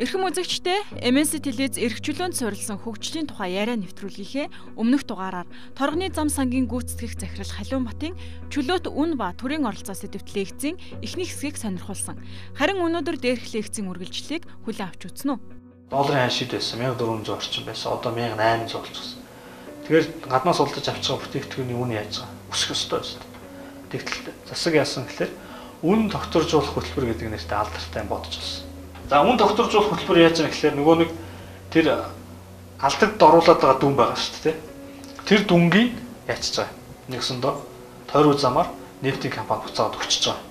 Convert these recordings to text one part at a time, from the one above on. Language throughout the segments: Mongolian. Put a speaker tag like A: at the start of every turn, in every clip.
A: Эрхэм үзэгчдээ MNC телевиз эрх чөлөөнд суурилсан хөгжлийн тухай яриа нэвтрүүлгийнхээ өмнөх дугаараар торгоны зам сангийн гүйцэтгэх захирал Халиун Батын чөлөөт үн ба төрийн оролцоо сэдэвт лекцийн эхний хэсгийг сонирхуулсан. Харин өнөөдөр дээрх лекцийн үргэлжлэлийг хүлээн авч үзнэ үү?
B: Долларын ханш шид байсан 1400 орчим байсан. Одоо 1800 болчихсон. Тэгэхээр гаднаас олдож авч байгаа бүтээгдэхүүний үн яаж байгаа? Өсөх ёстой байсан. Тэгтэл засаг яасан гэхээр үн тогтворжуулах хөтөлбөр гэдэг нэртэй алдартай бодож болсон. За үн тогтворжуулах хөтөлбөр яаж байгаа гэхээр нөгөө нэг тэр алдагд оруулаад байгаа дүн байгаа шүү дээ. Тэр дүнгийг яачиж байгаа. Нэгсэндөө тойруу замаар нефтийн компани буцаагаад өгчөж байгаа.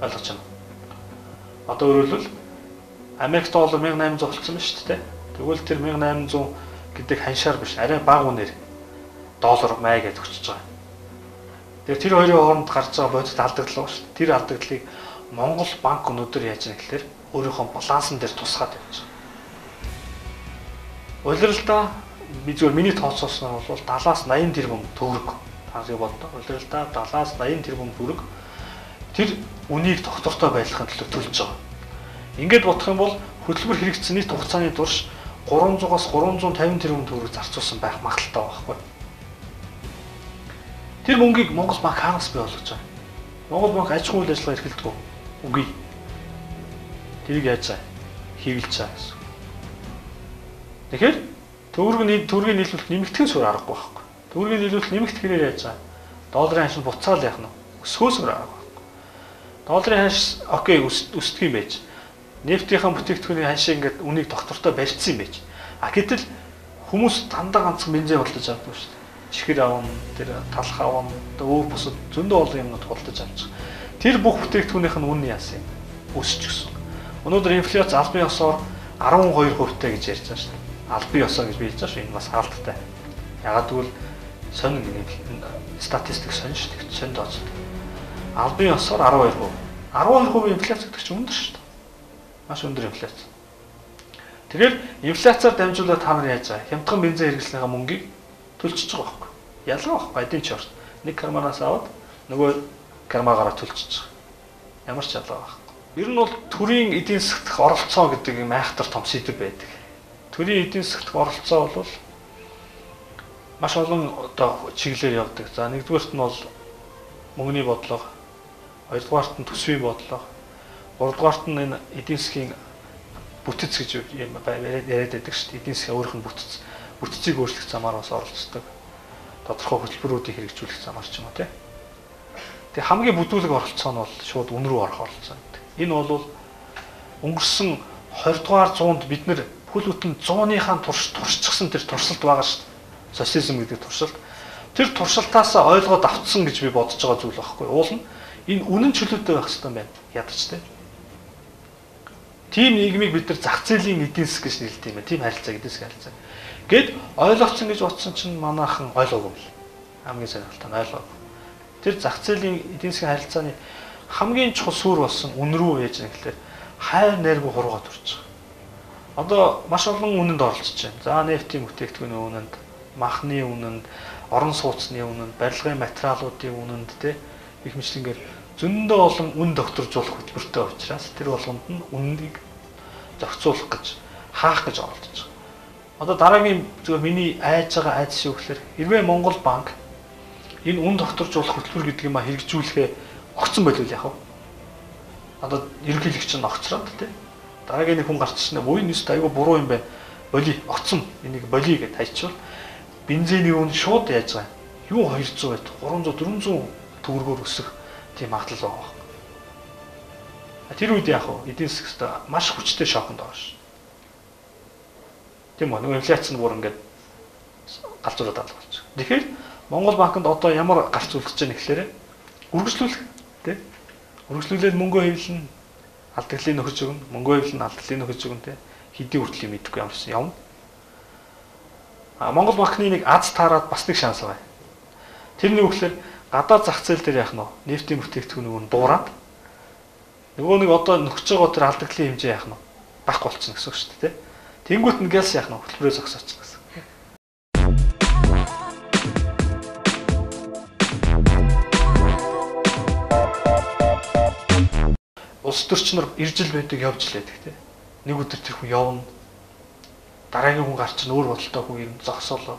B: Ойлгож байна уу? Одоо өөрөөр хэлбэл Америк доллар 1800 болчихсон байна шүү дээ. Тэгвэл тэр 1800 гэдэг ханшаар биш, арай бага үнээр доллар май гэж өгчөж байгаа. Тэгэхээр тэр хоёрын хооронд гарч байгаа бодит алдагдал байгаа шүү дээ. Тэр алдагдлыг Монгол банк өнөөдөр яаж байгаа гэхээр өөрийнхөө балансан дээр тусгаад явж байгаа. Улиралдаа би зүгээр миний тооцоолсноор бол 70-аас 80 тэрбум төгрөг таасыг боддоо. Улиралдаа 70-аас 80 тэрбум төгрөг тэр үнийг тогтвортой байлгахын төлөө төлж байгаа. Ингээд бодох юм бол хөтөлбөр хэрэгжсэн нийт хугацааны турш 300-аас 350 тэрбум төгрөг зарцуулсан байх магадлалтай байхгүй. Тэр мөнгийг Монгол банк хаанаас бий болгож байгаа? Монгол банк аж ахуйн үйл ажиллагаа эрхэлдэг үү? Үгүй. Тэрийг яаж цаа? Хийгэлж цаа гэсэн. Тэгэхээр төгрөгийн нийлүүлэлт нэмэгдэхээс өөр аргагүй байхгүй. Төгрөгийн нийлүүлэлт нэмэгдэхээр яаж цаа? Долларын ханш буцаал яах нь? Өсөхөөс өөр аргагүй байхгүй. Долларын ханш окей өсдөг юм байж. Нефтийн бүтээгдэхүүний ханшийг ингээд үнийг тогтвортой барьцсан юм байж. А гэтэл хүмүүс дандаа ганцхан бензин худалдаж авдаг шүү дээ. Чихэр авна, тэр талх авна, өөр бусад зөндөө олон юмнууд худалдаж авч байгаа. Тэр бүх бүтээгдэхүүнийх нь үн яасан юм? Өсч гисэн. Өнөөдөр инфляц албан ёсоор 12% таа гэж ярьж байгаа шүү дээ. Албан ёсоор гэж би хэлж байгаа шүү. Энэ бас хаалттай. Ягаад гэвэл сонин статистик сонин шүү дээ. Сонин тооцдог. Албан ёсоор 12%. 12% инфляц гэдэг чинь өндөр шүү дээ. Маш өндөр инфляц. Тэгэхээр инфляцаар дамжуулаад та нар яаж байгаа? Хямдхан бензин хэрэглэснийхаа мөнгийг төлчихөж байгаа байхгүй. Ялгаа байхгүй. Адин чорт. Нэг карманаас аваад нөгөө кармаагаараа төлчихөж байгаа. Ямар ч ялгаа байхгүй. Ер нь бол төрийн эдийн засгт оролцоо гэдэг юм айхтар том сэдэв байдаг. Төрийн эдийн засгт оролцоо бол маш олон одоо чиглэлээр явдаг. За нэгдүгээрт нь бол мөнгөний бодлого, хоёрдугаарт нь төсвийн бодлого, гуравдугаарт нь энэ эдийн засгийн бүтэц гэж яриад байдаг шүү дээ. Эдийн засгийн өөрийнх нь бүтэц, бүтцийг өөрчлөх замаар бас оролцдог. Тодорхой хөтөлбөрүүдийг хэрэгжүүлэх замаар ч юм уу тий. Тэгээ хамгийн бүдүүлэг оролцоо нь бол шууд үн рүү орох оролцоо. Энэ бол өнгөрсөн 20 дугаар зуунд бид нэр бүхэл бүтэн зууныхаа туршчихсан тэр туршилт байгаа шүү дээ. Социализм гэдэг туршилт. Тэр туршилтаас ойлгоод автсан гэж би бодож байгаа зүйл байхгүй. Уул нь энэ үнэн чөлөөтэй байх хэрэгтэй байна. Ядаж тэ. Тийм нийгмийг бид нар зах зээлийн эдийн засаг гэж нэрлэдэг юм байна. Тийм харилцаа, эдийн засгийн харилцаа. Гэт ойлгоцсон гэж бодсон чинь манайхан ойлгоогүй юм л. Хамгийн сонирхолтой нь ойлгоогүй. Тэр зах зээлийн эдийн засгийн харилцааны хамгийн чухал сүр болсон үн рүү яаж нэг гэхээр хайр найргүй хуруугаа төрж байгаа. Одоо маш олон үнэнд оролцож байна. За нефтийн бүтээгдэхүүний үнэнд, махны үнэнд, орон сууцны үнэнд, барилгын материалуудын үнэнд тэ их мэтлэнгээр зөндөө олон үн тогтворжуулах хөтөлбөртэй учраас тэр болгонд нь үннийг зохицуулах гэж, хаах гэж оролдож байгаа. Одоо дараагийн зүгээр миний айж байгаа айдас юу гэхээр хэрвээ Монгол банк энэ үн тогтворжуулах хөтөлбөр гэдэг юм а хэрэгжүүлэхээ огцон болов яах вэ? Одоо ерөнхийлөгч нь огцроод тий. Дараагийн нэг хүн гарч ирсэн нь үе нэст айгүй буруу юм байна. Боли огцон энийг боли гэж хайчвал бензиний үн шууд яаж байгаа юм? Юу 200 байт 300 400 төгрөгөөр өсөх тийм магадлал байгаа байхгүй. Тэр үед яах вэ? Эдийн засагт маш хүчтэй шоконд орно ш. Тийм үү? Нөгөө инфляц нь бүр ингээд галзуураад алга болчих. Тэгэхээр Монгол банкнд одоо ямар гарц үлдэж байгаа гэхээр үргэлжлүүлэх тий. Үргэлжлүүлээд мөнгөө хэвлэн алдагдлын нөхөж өгнө, мөнгөө хэвлэн алдагдлын нөхөж өгнө тий. Хэдий хүртэл юм мэдэхгүй ямарсан явна. А Монгол банкны нэг аз таарад бас нэг шанс байгаа. Тэр нь юу гэхээр гадаад зах зээл дээр яах нь вэ? Нефтийн бүтээгдэхүүн нөгөө дуурайд нөгөө нэг одоо нөхөж байгаа тэр алдагдлын хэмжээ яах нь вэ? Байхгүй болчихно гэсэн үг шүү дээ тий. Тэнгүүт нь гялс яах нь хөтөлбөрөө зогсоочихно гэсэн. Улс төрч нар иржил байдаг явж л байдаг тий. Нэг өдөр тэр хүн явна. Дараагийн хүн гарч ин өөр бодолтой хүн ирнэ зогсоолоо.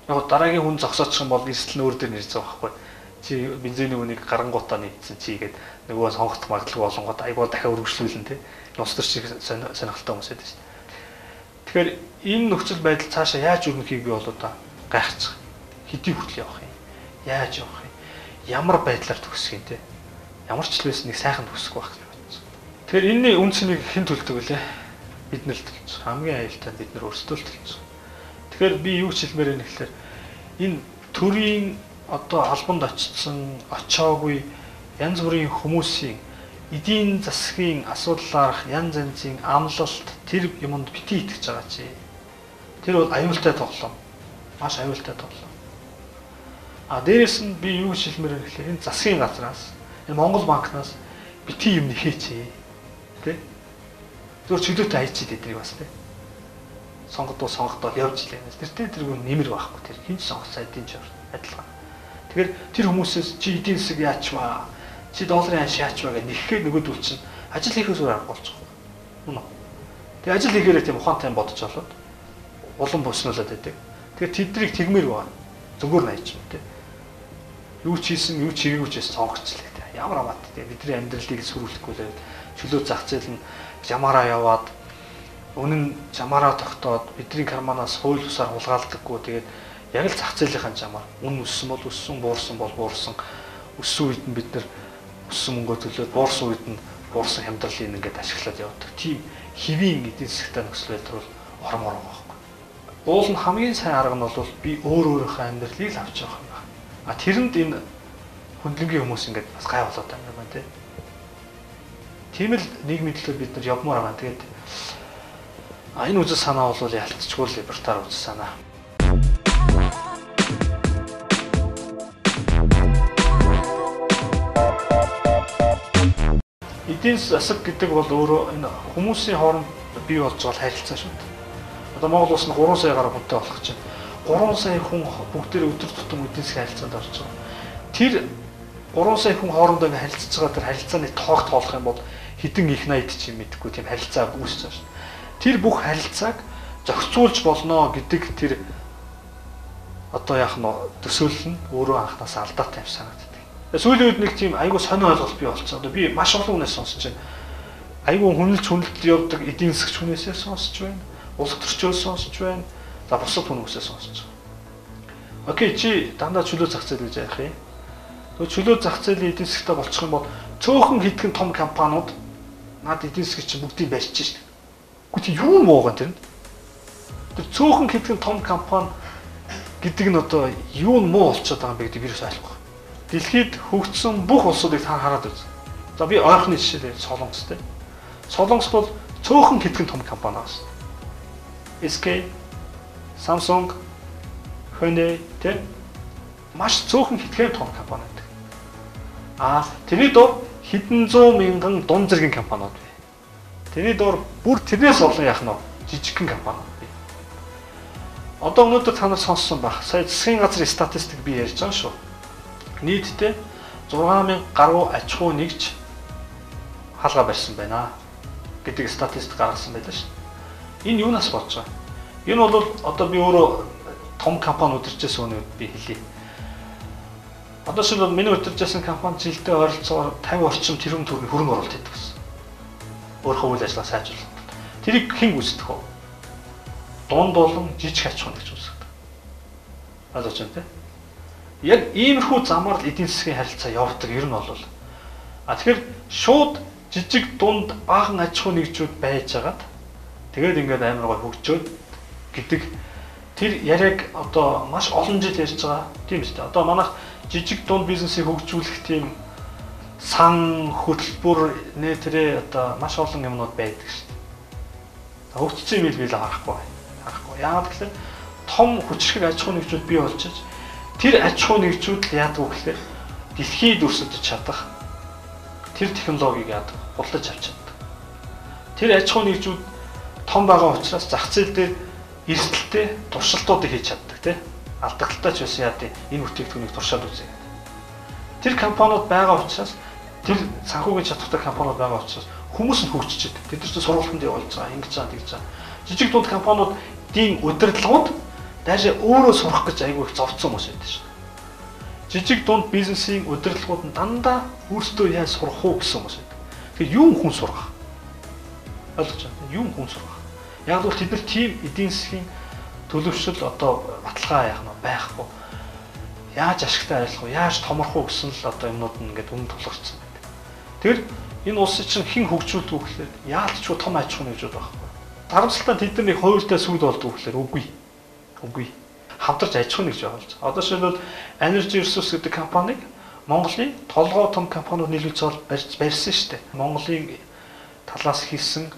B: Яг дараагийн хүн зогсоочих юм бол эрсдэл нь өөр дээр нэрж байгаа байхгүй. Чи бензиний үнийг гарангуудаа нийтсэн чи гээд нөгөө сонгогдох магадлал болонгууд айгуу дахиад өргөжлүүлнэ тий. Улс төр шиг сонирхолтой хүмүүс байдаг шүү дээ. Тэгэхээр энэ нөхцөл байдал цаашаа яаж өрнөхийг би бол одоо гайхаж байгаа. Хэдий хүртэл явах юм? Яаж явах юм? Ямар байдлаар төгсөх юм те? Ямар ч л байсан нэг сайхан төгсөх байх гэж бодсон. Тэгэхээр энэний үн цэнийг хэн төлдөг вүлээ? Бид нар л төлж байгаа. Хамгийн аюултай нь бид нар өөрсдөө л төлж байгаа. Тэгэхээр би юу ч хэлмээр байна гэхээр энэ төрийн одоо албанд очсон, очоогүй янз бүрийн хүмүүсийн эдийн засгийн асуудлаарх янз янзын амлалт тэр юмд битгий итгэж байгаа чи. Тэр бол аюултай тоглоом. Маш аюултай тоглоом. А дээрэс нь би юу гэж хэлмээр байна гэхээр энэ засгийн газраас, энэ Монгол банкнаас битгий юм нэхээч. Тэ? Зүгээр чөлөөтэй хайчид эднийг бас тэ. Сонгодоо сонгодоо явж илээ. Тэртэй тэргүй нэмэр байхгүй тэр. Хин ч сонгох сайдын ч адилхан. Тэгэхээр тэр хүмүүсээс чи эдийн засаг яач вэ? Чи долларын ханш яач вэ гэж нэхэхээр нөгөөдөл чинь ажил хийхээс өөр арга болчих. Үнэ. Тэгээ ажил хийхээрээ тийм ухаантай бодож олоод улам боснуулаад байдаг. Тэгэхээр тэднийг тэгмээр байна. Зөвгөр найч юм тэ. Юу ч хийсэн, юу ч хийгээгүй ч сонгочлаа тэ. Ямар хамаатай тэ. Бидний амьдралыг сүрүүлэхгүй л чөлөө зах зээл нь жамаараа яваад үнэн жамаараа тогтоод бидний карманаас хууль бусаар хулгаалдаггүй. Тэгээд яг л зах зээлийнхэн жамаар үн өссөн бол өссөн, буурсан бол буурсан. Өссөн үед нь бид нар өссөн мөнгөө төлөөд буурсан үед нь буурсан хямдралыг ингээд ашиглаад явдаг. Тийм хэвийн эдийн засгтай нөхцөл байдал бол ормоор байгаа байхгүй. Уул нь хамгийн сайн арга нь бол би өөр өөрийнхөө амьдралыг л авч явах юм байна. А тэрэнд энэ хөндлөнгийн хүмүүс ингээд бас гай болоод байгаа юм байна тий. Тийм л нийгмийн төлөө бид нар явмаар байгаа. Тэгээд энэ үзэл санаа бол ялцчгүй либертар үзэл санаа. Эдийн засаг гэдэг бол өөрөө энэ хүмүүсийн хооронд бий болж байгаа харилцаа шүү дээ. Одоо Монгол улс нь 3 сая гаруй хүнтэй болох чинь 3 сая хүн бүгдээрээ өдөр тутам эдийн засгийн харилцаанд орж байгаа. Тэр 3 сая хүн хоорондоо ингэ харилцаж байгаа тэр харилцааны тоог тоолох юм бол хэдэн их 80 ч юм мэдэхгүй тийм харилцаа үүсэж байгаа шүү дээ. Тэр бүх харилцааг зохицуулж болно гэдэг тэр одоо яах нь төсөөлөл нь өөрөө анханаас алдаатай юм санагддаг. Сүүлийн үед нэг тийм айгүй сонин ойлголт бий болчихсон. Одоо би маш олон хүнээс сонсож байна. Айгүй хүнэлж хүнэлт явдаг эдийн засгч хүнээсээ сонсож байна. Улс төрчөөс сонсож байна. За бусад хүмүүсээ сонсож байгаа. Окей, чи дандаа чөлөө зах зээл гэж яах юм? Тэгвэл чөлөө зах зээлийн эдийн засгтай болчих юм бол цөөхөн хэдхэн том компаниуд над эдийн засгийг чи бүгдийг барьж шээ. Үгүй чи юу мууган тэр нь? Тэр цөөхөн хэдхэн том компани гэдэг нь одоо юу муу болчиход байгаа юм бэ гэдэг би юус ойлгохгүй. Дэлхийд хөгжсөн бүх улсуудыг та хараад үз. За би ойрхны жишээ дээр Солонгос те. Солонгос бол цөөхөн хэдхэн том компани байна. SK, Samsung, Hyundai те маш цөөхөн хэдхэн том компани байдаг. А тэрний дор хэдэн зуун мянган дунд зэргийн компаниуд бий. Тэрний дор бүр тэрнээс олон яах нь жижигхэн компаниуд бий. Одоо өнөөдөр та нар сонссон байх. Сая засгийн газрын статистик би ярьж байгаа шүү. Нийтдээ 6000 гаруй аж ахуй нэгж хаалга барьсан байна гэдэг статистик гаргасан байлаа шүү. Энэ юунаас болж байгаа? Энэ бол одоо би өөрөө том компани удирчсан өнөөд би хэлье. Одоо шил миний удирчсан компани жилдээ ойролцоогоор 50 орчим тэрбум төгрөгийн хөрөнгө оруулалт хийдэг гэсэн. Өөрийнхөө үйл ажиллагаа сайжруулах. Тэрийг хэн гүйцэтгэх вэ? Дунд болон жижиг аж ахуй нэгж үүсгэдэг. Ойлгож байна те? Яг иймэрхүү замаар л эдийн засгийн харилцаа явдаг ер нь бол. А тэгэхээр шууд жижиг дунд баахан аж ахуй нэгжүүд байжгаад тэгээд ингээд амар гой хөгжөөд гэдэг тэр яриаг одоо маш олон жил ярьж байгаа тийм үстэй. Одоо манайх жижиг дунд бизнесийг хөгжүүлэх тийм сан хөтөлбөр нэ тэрэ одоо маш олон юмнууд байдаг шүү дээ. Хөгжсөн юм би л харахгүй. Харахгүй. Яагаад гэвэл том хүчрхэг аж ахуй нэгжүүд бий болчихж тэр аж ахуй нэгжүүд л яадаг вэ гэхээр дэлхийд өрсөлдөж чадах тэр технологиг яадаг худалдаж авч чаддаг. Тэр аж ахуй нэгжүүд том байгаа учраас зах зээл дээр эрсдэлтэй туршилтуудыг хийж чаддаг тий. Алдагдaltaй ч байсан яа гэдэг энэ бүтээгдэхүүнийг туршаад үзье гэдэг. Тэр компаниуд байгаа учраас тэр санхүүгийн чадвартай компаниуд байгаа учраас Хүмүүс нь хөгжиж байдаг. Тэд нар чинь сургалтанд явуулж байгаа, ингэж байгаа, тэгж байгаа. Жижиг дунд компаниудын удирдлагууд даашаа өөрөө сурах гэж айгүй их зовцсон хүмүүс байдаг шин. Жижиг дунд бизнесийн удирдлагууд нь дандаа өөрсдөө яаж сурах уу гэсэн хүмүүс байдаг. Тэгэхээр юм хүн сурах. Ойлгож байна. Юм хүн сурах. Яг л тэд нар тийм эдийн засгийн төлөвшөл одоо баталгаа яах нь байхгүй. Яаж ашигтай ажиллах вэ? Яаж томрох уу гэсэн л одоо юмнууд нь ингээд өмнө тулгарсан байдаг. Тэгэхээр энэ улсын чинь хэн хөгжүүлдэг вэ гэхээр яалтчгүй том аж ахуйн нэгжүүд байхгүй. Харамсалтай тэд нар нэг хуультай сүд болдог гэхээр үгүй. Үгүй. Хамтарч аж ахуйн нэгж байгуулж. Одоо жишээлбэл Energy Resource гэдэг компаниг Монголын толгой том компаниуд нийлүүлж барьсан шүү дээ. Монголын талаас хийсэн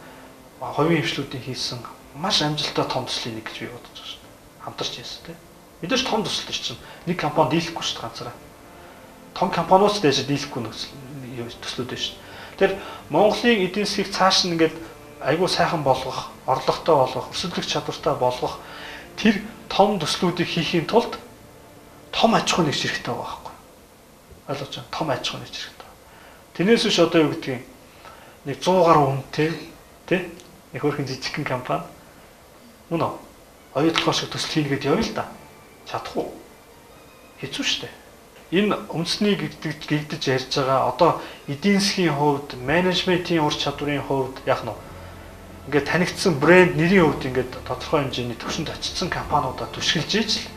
B: хувийн хвшлүүдийн хийсэн маш амжилттай том төслийн нэг гэж би бодож байгаа шүү дээ. Хамтарч хийсэн тийм. Мэдээж том төсөл төр чинь нэг компани дийлэхгүй шүү дээ ганцаараа. Том компаниуд ч дээшээ дийлэхгүй төслүүд байна шүү дээ. Тэр Монголын эдийн засгийг цааш нь ингээд айгүй сайхан болгох, орлоготой болгох, өрсөлдөх чадвартай болгох тэр том төслүүдийг хийхийн тулд том аж ахуйн нэгж хэрэгтэй байгаа байхгүй. Ойлгож байна? Том аж ахуйн нэгж хэрэгтэй. Тэрнээс биш одоо юу гэдгийг нэг 100 гаруй хүнтэй тий нэг хөөрхөн жижигхэн компани мөн үү? Оюутлогоо шиг төсөл хийнэ гэдээ явъя л да. Чадах уу? Хэцүү шүү дээ. Энэ үндэсний гэгдэж ярьж байгаа одоо эдийн засгийн хувьд, менежментийн ур чадварын хувьд яг нь ингээд танигдсан брэнд нэрийн хувьд ингээд тодорхой хэмжээний төвшөнд очсон компаниудаа түшгэлж иж л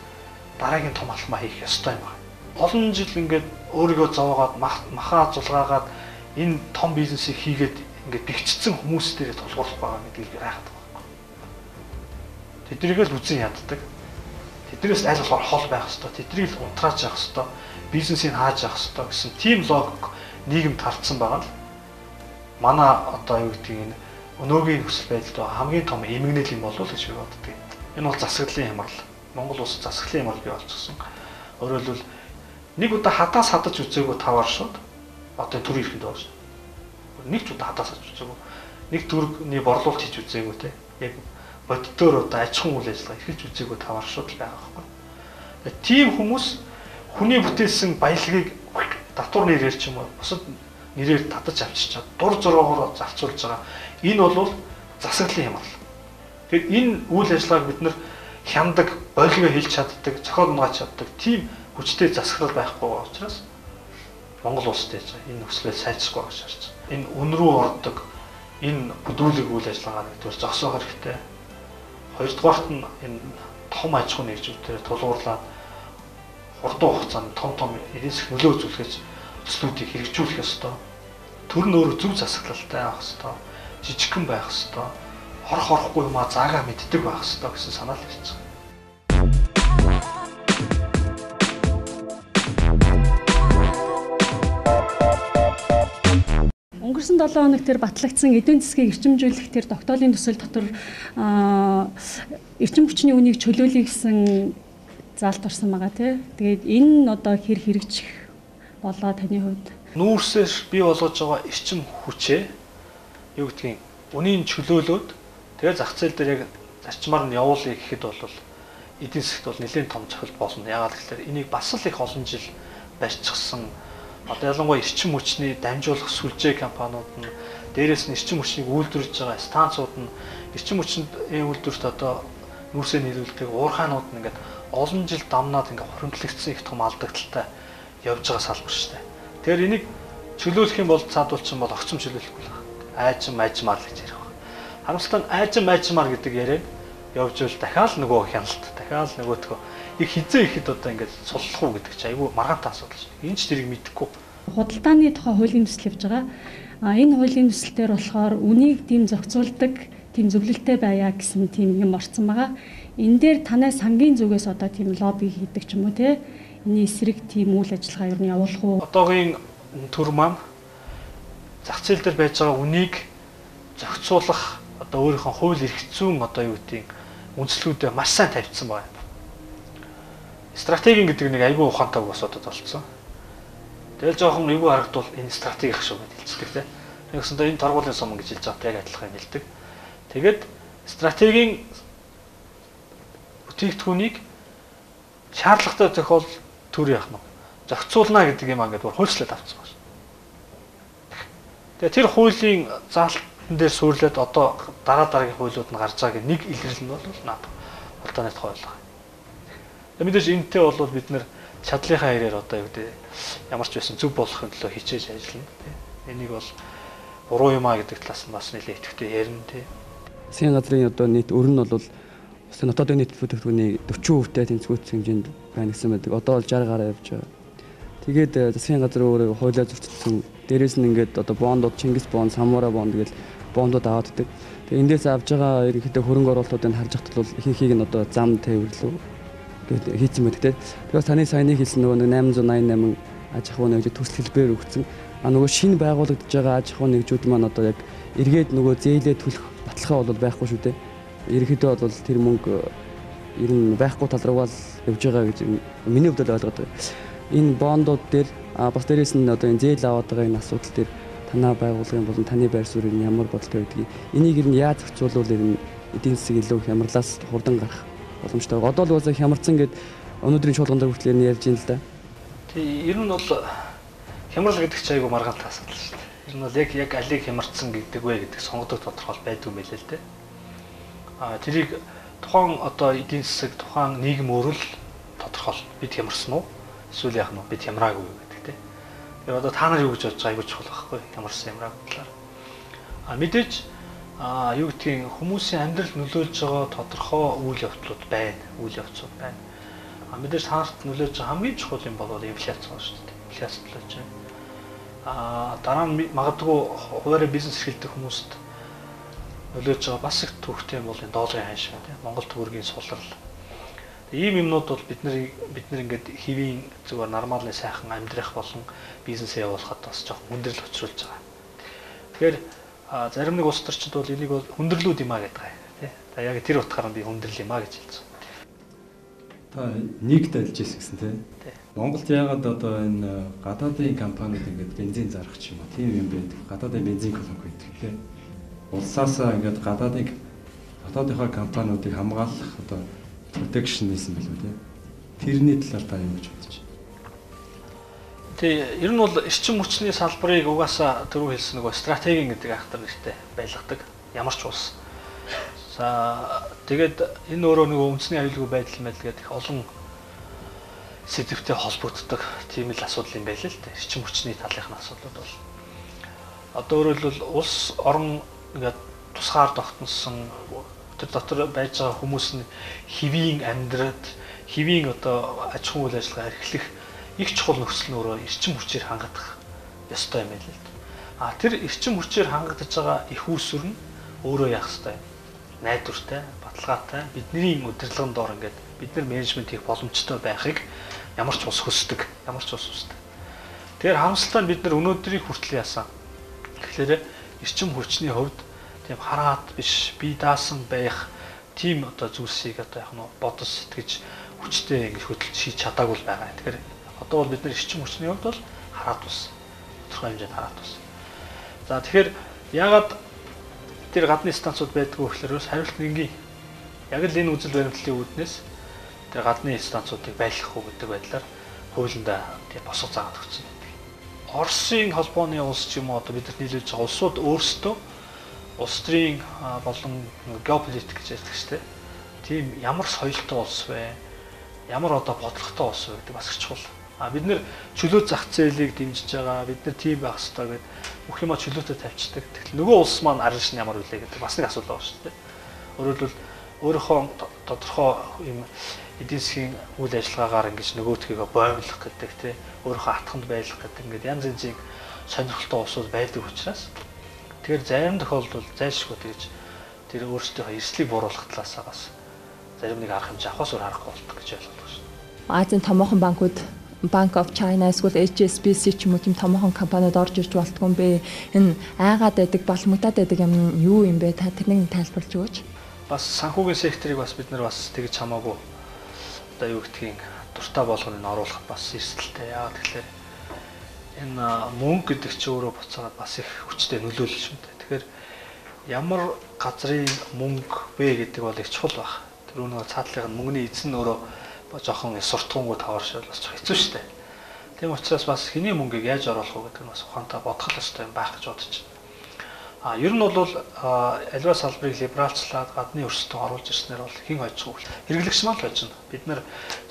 B: дараагийн том алхмаа хийх ёстой юм байна. Олон жил ингээд өөрийгөө зовоогоод махаа зулгаагаад энэ том бизнесийг хийгээд ингээд бэхжсэн хүмүүс дээрээ тулгуурлах байгаа гэдгийг би гайхаад байгаа байхгүй. Тэднийг л үзэн яддаг. Тэднээс аль болохоор хол байх ёстой, тэднийг л унтрааж явах ёстой, бизнесийг хааж явах ёстой гэсэн тийм логик нийгэмд харцсан байгаа л манай одоо юу гэдгийг энэ өнөөгийн нөхцөл байдалд байгаа хамгийн том эмгэнэл юм болов уу гэж би боддог. Энэ бол засаглалын хямрал. Монгол улс засаглалын хямрал бий болчихсон. Өөрөөр хэлбэл нэг удаа хадаас хадаж үзээгүй таваар шууд одоо төр ирэхэд байгаа шин. Нэг ч удаа хадаас хадаж үзээгүй. Нэг төгрөгний борлуулалт хийж үзээгүй те. Яг боддоор одоо аж ахуйн үйл ажиллагаа эрхэлж үзээгүй таваар шууд л байгаа байхгүй. Тийм хүмүүс хүний бүтээсэн баялагийг татвар нэрээр ч юм уу бусад нэрээр татаж авчиж чад дур зураагаар зарцуулж байгаа. Энэ бол засаглалын хямрал. Тэгэхээр энэ үйл ажиллагааг бид нар хяндаг, болгоо хэлж чаддаг, зохиол унгааж чаддаг тийм хүчтэй засаглал байхгүй байгаа учраас Монгол улсад яаж байгаа энэ нөхцөлөө сайжрахгүй байгаа шаарч. Энэ үн рүү ордог энэ бүдүүлэг үйл ажиллагаа нэгдүгээр зогсоох хэрэгтэй. Хоёрдугаарт нь энэ том аж ахуйн нэгжүүдээр тулгуурлаад хурдан хугацаанд том том эдийн засгийн нөлөө үзүүлэхээс төслүүдийг хэрэгжүүлэх ёстой. Төр нь өөрөө зөв засаглалтай байх ёстой. Жижигхэн байх ёстой. Хорох орохгүй юмаа заагаа мэддэг байх ёстой гэсэн санаа л ирж байгаа.
C: Өнгөрсөн 7 хоног тэр батлагдсан эдийн засгийг эрчимжүүлэх тэр тогтоолын төсөл дотор эрчим хүчний үнийг чөлөөлье гэсэн заалт орсон байгаа тий. Тэгээд энэ нь одоо хэр хэрэгжих болоо таны хувьд?
B: Нүүрсээр бий болгож байгаа эрчим хүчээ юу гэдгийг үнийн чөлөөлөөд тэгээ зах зээл дээр яг зарчмаар нь явуулъя гэхэд бол эдийн засгт бол нэлээд том цохилт болно. Яагаад гэвэл энийг бас л их олон жил барьчихсан. Одоо ялангуяа эрчим хүчний дамжуулах сүлжээ компаниуд нь дээрээс нь эрчим хүчнийг үйлдвэрлэж байгаа станцууд нь эрчим хүчний үйлдвэрт одоо нүүрсээ нийлүүлдэг уурхаанууд нь ингээд олон жил дамнаад ингээд хуримтлагдсан их том алдагдaltaй явж байгаа салбар шүү дээ. Тэгэхээр энийг чөлөөлөх юм бол цаадуулчин бол огцом чөлөөлөхгүй л байна. Айжим айжмаар л гэж ярих байна. Харамсалтай нь айжим айжмаар гэдэг яриаг явж ивэл дахиад нөгөө хяналт, дахиад нөгөөтгөө их хизээ ихэд одоо ингээд суллах уу гэдэг чинь айгүй маргаантай асуудал шүү дээ. Энэ ч тэрийг мэдэхгүй.
C: Худалдааны тухай хуулийн төсөл явж байгаа. Энэ хуулийн төсөл дээр болохоор үнийг дэм зохицуулдаг тийм зөвлөлттэй байя гэсэн тийм юм орсон байгаа. Энэ дээр танай сангийн зүгээс одоо тийм лобби хийдэг ч юм уу те. Энэний эсрэг тийм үйл ажиллагаа ер нь явуулах уу?
B: Одоогийн төр маань зах зээл дээр байж байгаа үнийг зохицуулах одоо өөрийнхөө хууль эрх зүйн одоо юу гэдгийг үндслүүдээ маш сайн тавьчихсан байна. Стратеги гэдэг нэг айгүй ухаантай үг асуудал болцсон. Тэгэл жоохон эвгүй харагдвал энэ стратеги ах шүү гэж хэлцдэг те. Тэгсэндээ энэ торгуулийн сум гэж хэлж байгаатай яг адилхан юм хэлдэг. Тэгээд стратегийн бүтээгдэхүүнийг шаардлагатай тохиолдолд төр яах нь зохицуулна гэдэг юм ингээд бүр хуульчлаад авчихсан байна. Тэгээ тэр хуулийн заалтан дээр суурлаад одоо дараа дараагийн хуулиуд нь гарч байгааг нэг илэрлэл нь бол наад холдооны тухай хууль байна. Тэгээ мэдээж энэтэй бол бид нэр чадлынхаа хэрээр одоо юу гэдэг ямар ч байсан зөв болохын төлөө хичээж ажиллана тий. Энийг бол буруу юм а гэдэг талаас нь бас нэлээд идэвхтэй ярина тий.
D: Засгийн газрын одоо нийт өр нь бол улсын дотоодын нийт бүтээгдэхүүний 40% тэнцвэрсэн хэмжээнд байна гэсэн байдаг. Одоо бол 60 гаруй явж байгаа. Тэгээд засгийн газар өөрөө хуулиа зөрчилсөн. Дээрээс нь ингээд одоо бондууд, Чингис бонд, Самура бонд гэж бондууд аваад идэг. Тэгээд эндээс авж байгаа ерөнхийдөө хөрөнгө оруулалтуудыг харж байхад бол ихэнхийг нь одоо зам тээвэрлүү гээд хийцэн байдаг те. Тэгэхээр таны саяны хэлсэн нөгөө 888 аж ахуй нэгж төсөл хэлбэрээр өгсөн. А нөгөө шинэ байгуулагдаж байгаа аж ахуй нэгжүүд маань одоо яг эргээд нөгөө зээлээ төлөх баталгаа бол байхгүй шүү дээ. Ерөнхийдөө бол тэр мөнгө ер нь байхгүй тал руугаа л явж байгаа гэж миний хувьд л ойлгоод байгаа. Энэ бондууд дээр бас дээрээс нь одоо энэ зээл аваад байгаа энэ асуудал дээр танаа байгууллагын болон таны байр суурь нь ямар бодолтой байдгийг энийг ер нь яаж зохицуулвал ер нь эдийн засаг илүү хямралаас хурдан гарах боломжтой. Одоо л уусаа хямарсан гэд өнөөдрийн чуулган дээр хүртэл ярьж байна л да.
B: Тий, ер нь бол хямрал гэдэг чинь айгүй маргаантай асуудал шүү дээ. Ер нь бол яг алийг хямарсан гэдэг вэ гэдэг сонгодог тодорхойл байдгүй юм байлээ л дээ. А тэрийг тухайн одоо эдийн засаг, тухайн нийгэм өөрөл тодорхойл бид хямарсан уу? Эсвэл яах нь бид хямраагүй гэдэг тий. Тэгэхээр одоо та нар юу гэж бодож байгаа айгүй чухал байхгүй хямарсан хямраагүй талаар. А мэдээж юу гэдгийг хүмүүсийн амьдралд нөлөөлж байгаа тодорхой үйл явдлууд байна, үйл явцууд байна. А мэдээж та нарт нөлөөлж байгаа хамгийн чухал юм бол инфляц байна шүү дээ. Инфляц нөлөөлж байна. А дараа нь магадгүй хуваарь бизнес эрхэлдэг хүмүүст нөлөөлж байгаа бас их төвхтэй юм бол энэ долларын ханш байна тийм. Монгол төгрөгийн сулрал. Ийм юмнууд бол бид нар ингээд хэвийн зүгээр нормалны сайхан амьдрах болон бизнесээ явуулахад бас жоохон хүндрэл учруулж байгаа. Тэгэхээр зарим нэг улс төрчид бол энийг бол хүндрэлүүд юм а гэдэг байгаа тий. За яг тэр утгаар нь би хүндрэл юм а гэж хэлж байгаа.
E: Та нийгд ажиллаж байсан гэсэн тий. Монголд яагаад одоо энэ гадаадын компаниуд ингээд бензин зарах ч юм уу тийм юм байдаг. Гадаадын бензин колонк байдаг тий. Улсаасаа ингээд гадаадын дотоодынхоо компаниудыг хамгаалах одоо протекшнизм билүү тий. Тэрний талаар та юу гэж бодож байна?
B: Тий, ер нь бол эрчим хүчний салбарыг угаасаа түрүү хэлсэн нөгөө стратегийн гэдэг айхтар нэртэй байлгадаг. Ямар ч улс. За тэгээд энэ өөрөө нөгөө үндэсний аюулгүй байдал мэдл гэдэг их олон сэдвтэй холбогддог тийм л асуудал юм байл л дээ. Эрчим хүчний талынх нь асуудлууд бол одоо өөрөөр хэлбэл улс орон ингээд тусгаар тогтносон тэр дотор байж байгаа хүмүүс нь хэвийн амьдрал, хэвийн одоо аж ахуйн үйл ажиллагаа эрхлэх их чухал нөхцөл нь өөрөө эрчим хүчээр хангагдах ёстой юм байл л дээ. А тэр эрчим хүчээр хангагдаж байгаа их үүсвэр нь өөрөө яах ёстой юм? Найдвартай, баталгаатай, бидний удирдлагын доор ингээд бид нар менежмент хийх боломжтой байхыг ямар ч улс хүсдэг, ямар ч улс хүсдэг. Тэгэхээр харамсалтай нь бид нар өнөөдрийг хүртэл яасан. Тэгэхээр эрчим хүчний хувьд тийм хараат биш, бие даасан байх тийм одоо зүйлсийг одоо яг нь бодож сэтгэж хүчтэй ингэж хөдөлж хийж чадаагүй л байгаа. Тэгэхээр одоо бол бид нар эрчим хүчний хувьд бол хараат ус. Тодорхой хэмжээнд хараат ус. За тэгэхээр яагаад тэр гадны станцууд байдгүй гэхээр хариулт нь энгийн. Яг л энэ үзэл баримтлалын үүднээс тэр гадны станцуудыг байлгах уу гэдэг байдлаар хуулиндаа тийм босго заагаад өгсөн байдаг. Оросын холбооны улс ч юм уу одоо бидэрт нийлүүлж байгаа улсууд өөрсдөө улс төрийн болон геополитик гэж ярьдаг шүү дээ. Тийм ямар соёлтой улс вэ? Ямар одоо бодлоготой улс вэ гэдэг бас их чухал. А бид нэр чөлөө зах зээлийг дэмжиж байгаа, бид нэр тийм байх ёстой гэд бүх юмаа чөлөөтэй тавьчихдаг. Тэгэхээр нөгөө улс маань арилж нь ямар вүлээ гэдэг бас нэг асуудал байгаа шүү дээ. Өөрөөр хэлбэл өөрийнхөө тодорхой юм эдийн засгийн үйл ажиллагаагаар ингэж нөгөөдхийгөө боомлох гэдэг тий өөрийнхөө атханд байлгах гэдэг ингээд янз янзын сонирхолтой улсууд байдаг учраас тэгэхээр зарим тохиолдолд зайлшгүй тэгж тэр өөрсдийнхөө эрсдлийг бууруулах талаасаа бас зарим нэг арга хэмжээ авахаас өөр аргагүй болдог гэж ойлгох шин.
F: Азийн томоохон банкуд Bank of China эсвэл HSBC ч юм уу тийм томоохон компаниуд орж ирж болтгүй юм бэ? Энэ айгаад байдаг, балмагдаад байдаг юм юу юм бэ? Та тэрнийг тайлбарлаж өгөөч.
B: Бас санхүүгийн секторыг бас бид нар бас тэгж хамаагүй одоо юу гэдгийг дуртай болгоныг оруулахад бас эрсдэлтэй. Яагаад гэхээр энэ мөнгө гэдэг чинь өөрөө буцаагаад бас их хүчтэй нөлөөлөл шүү дээ. Тэгэхээр ямар газрын мөнгө вэ гэдэг бол их чухал баг. Тэр нөгөө цаатлын мөнгөний эзэн өөрөө жоохон суртахуунгүй тавар шил бас хэцүү шүү дээ. Тийм учраас бас хэний мөнгийг яаж оруулах вэ гэдэг нь бас ухаантай бодох ёстой юм байх гэж бодож байна. Ер нь бол аливаа салбарыг либералчлаад гадны өрсөлдөөн оруулж ирснээр бол хэн хожих вэ? Хэрэглэгч маань л хожино. Бид нар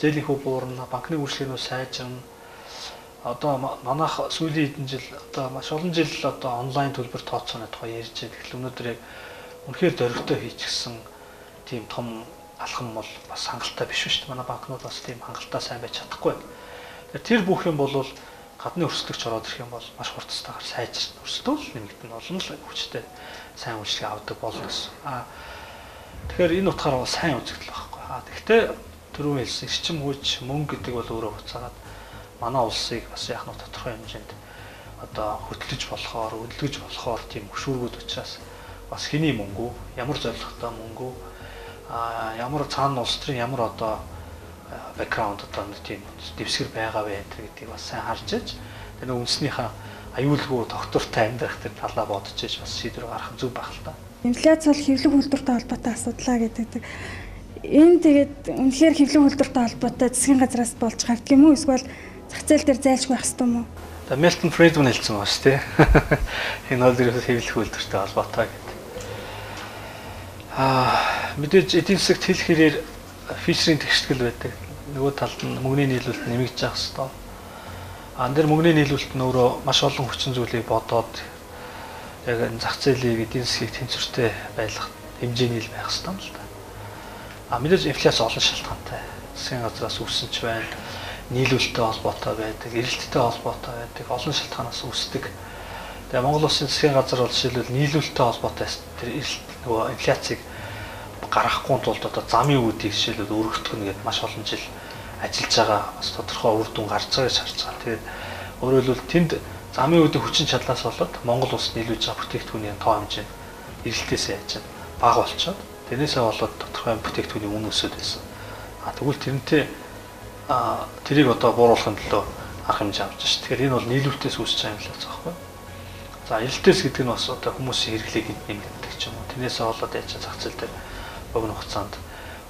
B: зээлийн хүү буурна, банкны үйлчлэгнүүд сайжирна. Одоо манайх сүүлийн хэдэн жил одоо маш олон жил одоо онлайн төлбөр тооцооны тухай ярьж байгаа. Тэгэхээр өнөөдөр яг үнэхээр дөрвөлтөө хийчихсэн тийм том алхам бол бас хангалттай биш шүү дээ. Манай банкнууд бас тийм хангалттай сайн байж чадахгүй. Тэр бүх юм бол гадны өрсөлдөгч ороод ирэх юм бол маш хурцтайгаар сайжирна. Өрсөлдөөл нэмэгдэнэ. Олон л хүчтэй сайн үйлчлэг авдаг болно гэсэн. Тэгэхээр энэ утгаараа бол сайн үзэгдэл байхгүй. Тэгэхдээ түрүүн хэлсэн эрчим хүч, мөнгө гэдэг бол өөрөө буцаагаад манай улсыг бас яг нь тодорхой хэмжээнд одоо хөтлөж болохоор, хөдөлгөж болохоор тийм хөшүүргүүд учраас бас хэний мөнгө, ямар зорилготой мөнгө, ямар цаана улс төрийн ямар одоо бэкграунд одоо нэг тийм дэвсгэр байгаа вэ гэдгийг бас сайн харж иж тэр нэг үндэснийхээ аюулгүй тогтвортой амьдрах тэр талаа бодож иж бас шийдвэр гаргах зөв байх л та.
G: Инфляц бол хэвлэг үйлдвэртэй холбоотой асуудлаа гэдэг. Энэ тэгээд үнэхээр хэвлэг үйлдвэртэй холбоотой засгийн газраас болж гардаг юм уу эсвэл зах зээл дээр зайлшгүй байх ёстой юм уу?
B: За Милтон Фридман хэлсэн байна шүү дээ. Энэ бол ерөөсөө хэвлэх үйлдвэртэй холбоотой гэдэг. Мэдээж эдийн засагт хэл хэрээр Фишерийн тэгштгэл байдаг. Нөгөө талд нь мөнгөний нийлүүлэлт нэмэгдэж явах ёстой. Ан дээр мөнгөний нийлүүлэлт нь өөрөө маш олон хүчин зүйлийг бодоод яг энэ зах зээлийг эдийн засгийг тэнцвэртэй байлгах хэмжээний л байх ёстой юм л да. Мэдээж инфляц олон шалтгаантай. Засгийн газраас үүссэн ч байна, нийлүүлэлттэй холбоотой байдаг, эрэлттэй холбоотой байдаг, олон шалтгаанаас үүсдэг. Тэгээ Монгол улсын засгийн газар бол жишээлбэл нийлүүлэлттэй холбоотой тэр эрэлт нөгөө инфляцийг гаргахгүй тулд одоо замын үүдийг жишээлбэл өргөтгөх нь гээд маш олон жил ажиллаж байгаа бас тодорхой үр дүн гарч байгаа гэж харж байгаа. Тэгээд өөрөөр хэлбэл тэнд замын үүдийн хүчин чадлаас болоод Монгол улс нийлүүлж байгаа бүтээгдэхүүний тоо хэмжээ эрэлтээсээ яаж бага болчоод тэрнээсээ болоод тодорхой бүтээгдэхүүний үн өсөд байсан. Тэгвэл тэрнтэй тэрийг одоо бууруулахын төлөө арга хэмжээ авч ш. Тэгэхээр энэ бол нийлүүлэлтээс үүсэж байгаа инфляц байхгүй. За эрэлтээс гэдэг нь бас одоо хүмүүсийн хэрэглээг нэмэгддэг ч юм уу. Тэрнээсээ болоод яаж зах зээл дээр богино хугацаанд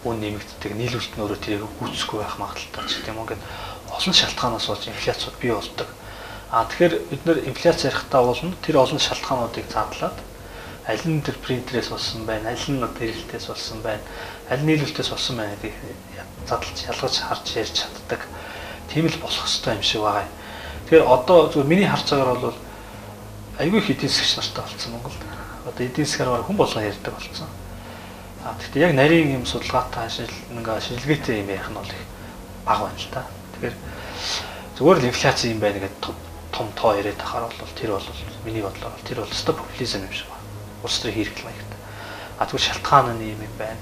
B: үн нэмэгддэг, нийлүүлэлт нь өөрөө тэрийг гүйцэхгүй байх магадлалтай ч гэдэг юм. Ингээд олон шалтгаанаас болж инфляцууд бий болдог. Тэгэхээр бид нэр инфляц ярихдаа болно тэр олон шалтгаануудыг задлаад аль нь тэр принтерээс болсон байна, аль нь одоо эрэлтээс болсон байна, аль нийлүүлэлтээс болсон байна гэдгийг задлж ялгаж харж ярьж чаддаг. Тийм л болох ёстой юм шиг байгаа юм. Тэгэхээр одоо зүгээр миний харж байгаагаар бол айгүй их эдийн засгч нартай болсон Монголд. Одоо эдийн засгаар хүн болгон ярьдаг болсон. Гэхдээ яг нарийн юм судалгаатай шилжгээтэй юм ярих нь бол их бага байна л та. Тэгэхээр зүгээр л инфляц юм байна гэдэг том тоо яриад ахаар бол тэр бол миний бодлоор тэр бол өстой популизм юм шиг байна. Улс төрийн хэрэглэл маягтай. Тэгвэл шалтгаан нь юм байна.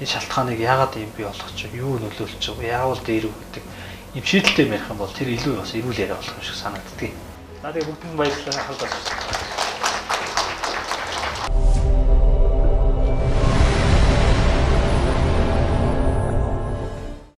B: Энэ шалтгааныг яагаад ийм бий болгож, юу нөлөөлж, яавал дээр үү гэдэг юм шийдэлтэй юм ярих юм бол тэр илүү бас эрүүл яриа болох юм шиг санагддаг. За тэгээ бүгдэнд баярлалаа. Анхаарлаа.